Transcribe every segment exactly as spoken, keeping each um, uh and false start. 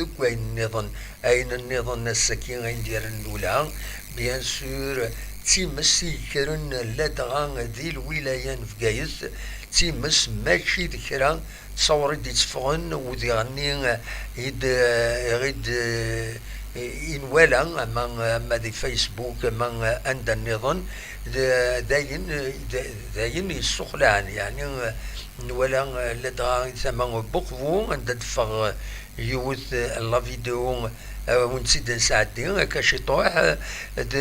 deg wayen nniḍen. Ayen nniḍen ass-agi, ayen d-yerren lewla, bien sûr, d times i yekkren ladɣa di lwilaya n Bgayet, d times mačči d kra, ttṣawṛ i d-itteffɣen, u diɣenni i d-, i d-, i nwala, ama, ama di Facebook, ama anda nniḍen, d, d ayen, d, d ayen yessuxlaɛen, yeɛni, nwala, ladɣa di tama n Buqbu, anda d-teffeɣ yiwet, eh, la vidéo, eh, ur tt-id-nesɛeddi akka ciṭuḥ, eh, d,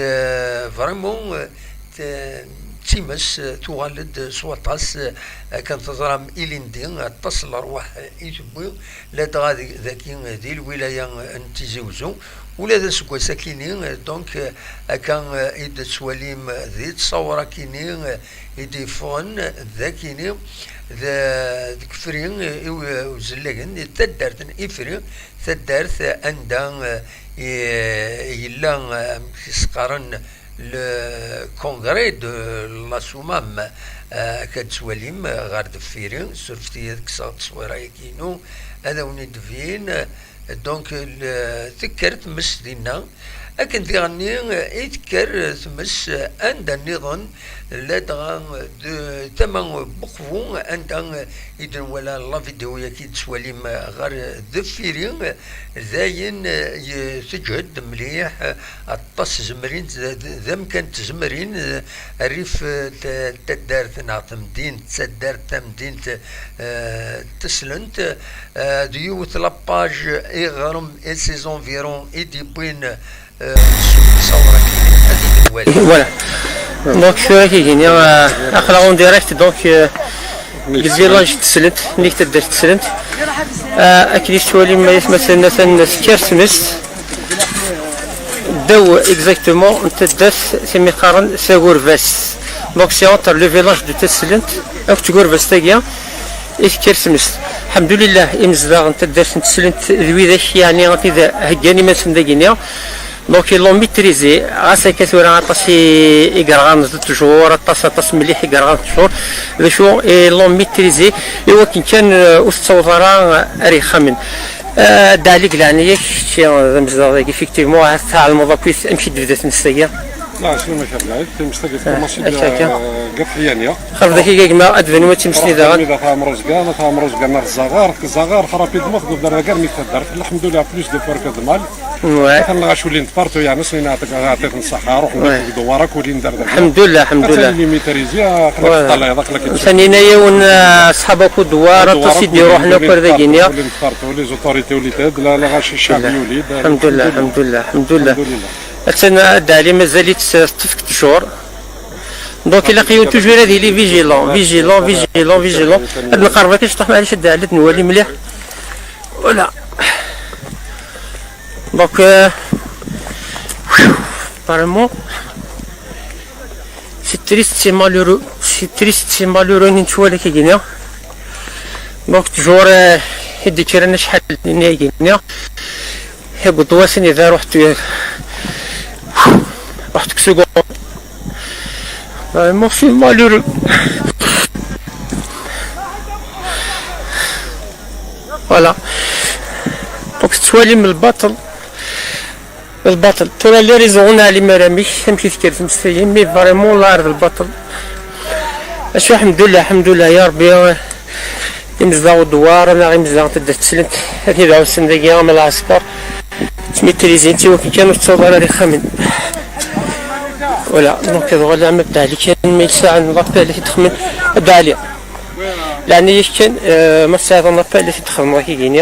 vraiment, eh, t-, d times, eh, tuɣal-d s waṭas, eh, akken teẓram ilindi, aṭas n lerwaḥ i tewwi, ladɣa d-, dagi, eh, di lwilaya n Tizi Uzzu, ula d aseggas akini, eh, donc, eh, akka, eh, i d-tettwalim, eh, di ttṣawṛa akini, eh, i d-yeffɣen d akini d, deg Ifri, i u-, uzellagen, di taddart n Ifri, taddart anda, eh, i-, yella, eh, amek i s-qqaren, le congrès de la Soummam, eh, akka d-tettwalim, eh, ɣer deffir-i, surfet-iyi ad kkseɣ tteswira-agi-inu, ad awen-d-tbin, eh, Donc, le, tekker tmes dinna. Akken diɣenni i tekker tmes anda nniḍen, ladɣa de tama n Buqbu, anda i d-nwala la vidéo-yagi d-tettwalim ɣer deffir-i, dayen, eh, teǧhed mliḥ, aṭas zemrin, d, d, d amkan tzemrin, eh, rrif, eh, t-, taddart neɣ temdint, taddart tamdint, eh, teslent, eh, d yiwet la page Iɣrem et ses environs i d-yewwin, eh, s-, ṣawra-agi, ad iyi-d-nwali. Voilà. Donc, tura kigini, euh, aql-aɣ en direct, donc, euh, deg village n Teslent, nnig taddart Teslent. Euh, akken i tettwalim, aytmaten, atan tekker tmest. Ddaw exactement n taddart timi qqaren Tagurbast. Donc c'est entre le village de Taslent akked Tgurbast-agi i tekker tmest. Alḥemdulillah, imezdaɣ n taddart n Teslent d widak, yeɛni, i d-heggan iman-nsen dagini. Donc ils l'ont maîtrisé. Ɣas akka tura aṭas i, i yerɣan d ttjur, aṭas, aṭas mliḥ i yerɣan d ttjur. D acu, ils l'ont maîtrisé. I wakken kan, euh, ur tettaweḍ ara ar yexxamen. Ah, Dda Ɛli, deg leɛnaya-k, kečči d amezdaɣ dagi, effectivement, ahat tɛelmeḍ akk amek i d-tebda tmest-agi. Ah, aslama-k a Dda Ɛli, tmest-agi tkumaṣi-d, akka, akka, ah, gar tḥeyyan-ya. Xerb daki a gma, ad d-tbanem ad tmestni daɣen. Mi d At Ɛemru Zgan, At Ɛemru Zgan ar Zaɣar, Zaɣar, rapidement, tguddar dagar mi taddart. Alḥemdulillah, plus de fois que de mal. Ouais. Atan lɣaci ulin-d partout, yeɛni, s-, yeɛṭi-, yeɛṭi-ten ṣṣeḥḥa, ruḥen akk deg Dewwar akk ulin-d ar dagi. Alḥemdulillah, alḥemdulillah. Atan limitarisé, aql-ak teṭṭalayeḍ, aql-ak. Atan yenna-yawen, ah, ṣṣḥab akk Dewwar, aṭas i d-iruḥen akk ar dagini. Ulin-d partout, les autorités ulin-d, la, lɣaci, ccɛeb yuli-d. Alḥemdulillah, alḥemdulillah, alḥemdulillah. Alḥemdulillah. Atan, ah, Dda Ɛli mazal-itt, ah, teṭṭef deg ttjur. Donc ilaq-iyi toujours ad yili vigilant, vigilant, vigilant, vigilant. Ad nqerreb akka ciṭuḥ, maɛlic, ad, ad nwali mliḥ. Voilà. Donc, euh, vraiment, c'est triste, c'est malheureux, c'est triste, c'est malheureux, nettwali kagini. Donc, toujours, euh, i d-ikkren acḥal n yagini. Yewweḍ wass-nni da, ruḥ tu-, ruḥ tu-, vraiment, c'est malheureux. Voilà. Donc, tettwalim lbaṭel. Lbaṭel. Tura les réseaux, ur neɛlim ara amek, amek i tekker tmest-agi, mais vraiment, la ard lbaṭel. Acu, alḥemdulillah, alḥemdulillah, ya Rebbi, imezdaɣ n Dewwar, neɣ imezdaɣ n taddart Teslent, ad ten-id-ɛussen dagi, am lɛesker. Ttmitrizin, i wakken kan ur tettaweḍ ara ar yexxamen. Voilà, donc, ad uɣaleɣ am Dda Ɛli kan, ma yesɛan l'appel i t-id-xedmen. Dda Ɛli. Leɛnaya-k kan, euh, ma tesɛiḍ un appel i t-id-xedmeḍ akagini.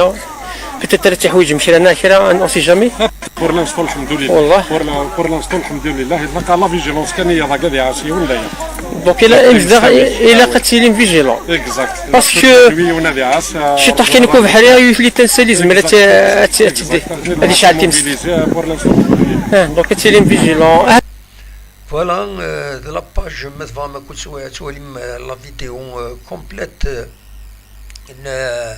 Peut-être ad teḥwiǧem kra neɣ kra, on sait jamais. Pour l'instant, alḥemdulillah. Wallah. Pour la, pour l'instant, alḥemdulillah. Ilaq la vigilance kan, i yiḍ-agi ad iɛass yiwen dayen. Donc, ilaq, imezdaɣ, ilaq ad tilim vigilant. Exact. Parce que lui, on a des as, euh, ciṭuḥ kan akk ubeḥri, yiwet li tansa li zemmer ad t-, ad t-, ad t-, ad icɛel times. Mobilisé, euh, pour l'instant, alḥemdulillah. Ah, donc, ad tilim vigilant. Ah. Voilà, euh, de la page, ma tebɣam ad twa-, twalim, euh, la vidéo, euh, complète, euh, n, euh,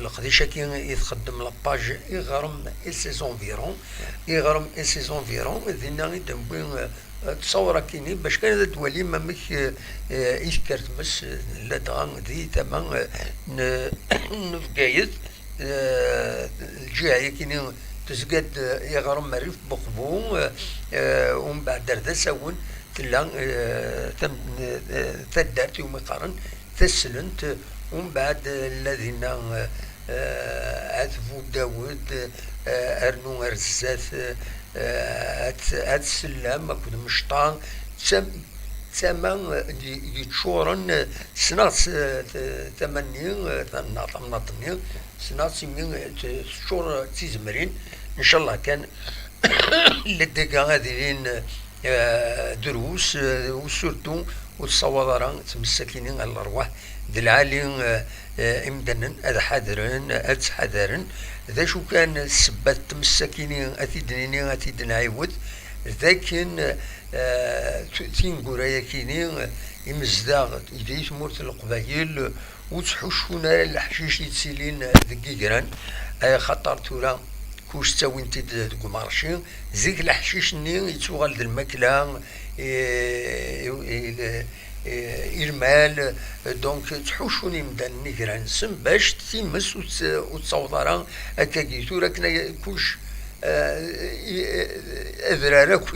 leqdic-agi i txeddem la page Iɣrem et ses environs. Iɣrem et ses environs, dinna i d-newwi, euh, ttṣawṛa-kini, bac kan ad twalim amek, euh, euh, i tekker tmes, euh, ladɣa di tama, euh, n, n Bgayet. eh, lǧiha-yakini tezga-d, eh, iɣrem rrif n uqbu, eh, eh, umbeɛd ar d asawen tella, eh, tam-, eh, taddart iwumi qqaren taslent, umbeɛd, eh, lla dinna, eh, eh, At Budawed, eh, rnu ar zdat, eh, At, At Sellam akked Mecṭa, d tam-, d tama, eh, y-, yeččuren, eh, ssneɣ s-, eh, t-, tama-nni, eh, ta-, neɣ tamnaḍt-nni, ssneɣ-tt imi, eh, t-, teččur d tizemrin, ncallah kan, leddiga ad ilin, eh, drus, eh, u surtout ur tessawaḍ ara tmessakini ar lerwaḥ d lɛali, eh, eh, imdanen ad ḥadren, ad ttḥadaren. D acu kan ssebbat tmessakini, ad t-id-nini, ad t-id-nɛiwed, d akken, eh, t-, tineggura-yakini, eh, imezdaɣ di tmurt n Leqbayel, ur ttḥuccun ara leḥcic yettilin deg igran, eh, xaṭer tura kuc ttawin-t-id deg umarci. Zik leḥcic-nni yettuɣal d lmakla i, i, i, i lmal, donc ttḥuccun imdanen igran-nsen bac times ur tt-, ur ttaweḍ ara akkagi. Tura akken ay-, kuc, eh, i, adrar akk,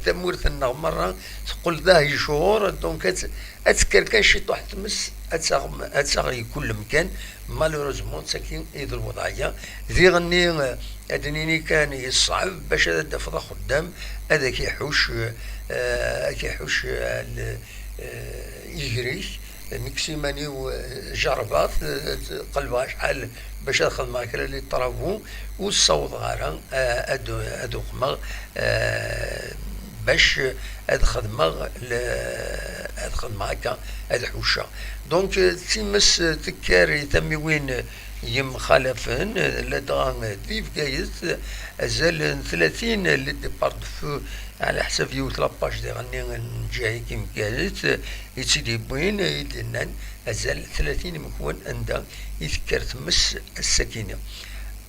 tamurt-nneɣ merra teqqel d ahijur, donc ad, ad tekker kan ciṭuḥ tmes, ad taɣ, ad taɣ i kul mkan. Malheureusement, d tagi i d lweḍɛiyya. Diɣenni, eh, ad d-nini kan, yeṣɛeb bac ad d-tafeḍ axeddam ad ak-iḥuc, eh, ad ak-iḥuc, eh, l-, eh, iger-ik. Nekk s iman-iw, eh, jerrbeɣ-t, eh, qelbeɣ acḥal bac ad xedmeɣ kra n les travaux, ur ssawḍeɣ ara, eh, ad, ad uqmeɣ, eh, bac ad xedmeɣ le-, ad xedmeɣ akka, ad ḥucceɣ. Donc, eh, times, eh, tekker i tamiwin yemxalafen, eh, ladɣa, eh, di Bgayet, eh, azal n tlatin les départs de feu, ɛla ḥsab yiwet la page diɣenni n lǧiha-agi n Bgayet, eh, i tt-id-yewwin, eh, i d-nnan azal tlatin imekwan anda i tekker tmes ass-akini.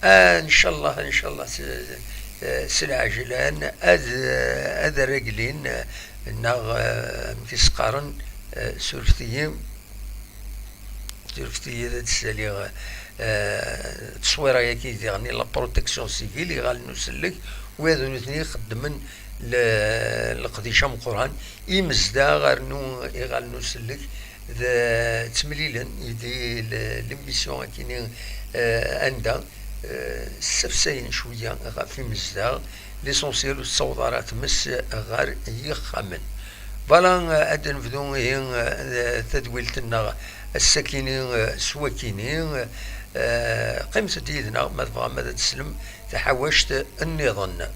Ah, ncallah, ncallah, s, s, s lɛejlan ad, ad reglin, neɣ, eh, amek i s-qqaren, eh, surfet-iyi, surfet-iyi ad d-ssaliɣ, eh, tteswira-yagi diɣen i la protection civile, iɣallen n usellek, wid nutni ixeddmen le-, leqdic ameqqran, imezdaɣ rnu iɣallen n usellek, d ttemlilen di l-, l'émission akini, eh, anda, eh, ssefsayen cwiya ɣef imezdaɣ, l'essentiel ur tessaweḍ ara tmes ɣer yixxamen. Voilà, eh, ad nebdu ihi, eh, tadwilt-nneɣ ass-akini, eh, s wakini, eh, qqimet-d yid-neɣ ma tebɣam ad teslem taḥawact nniḍen.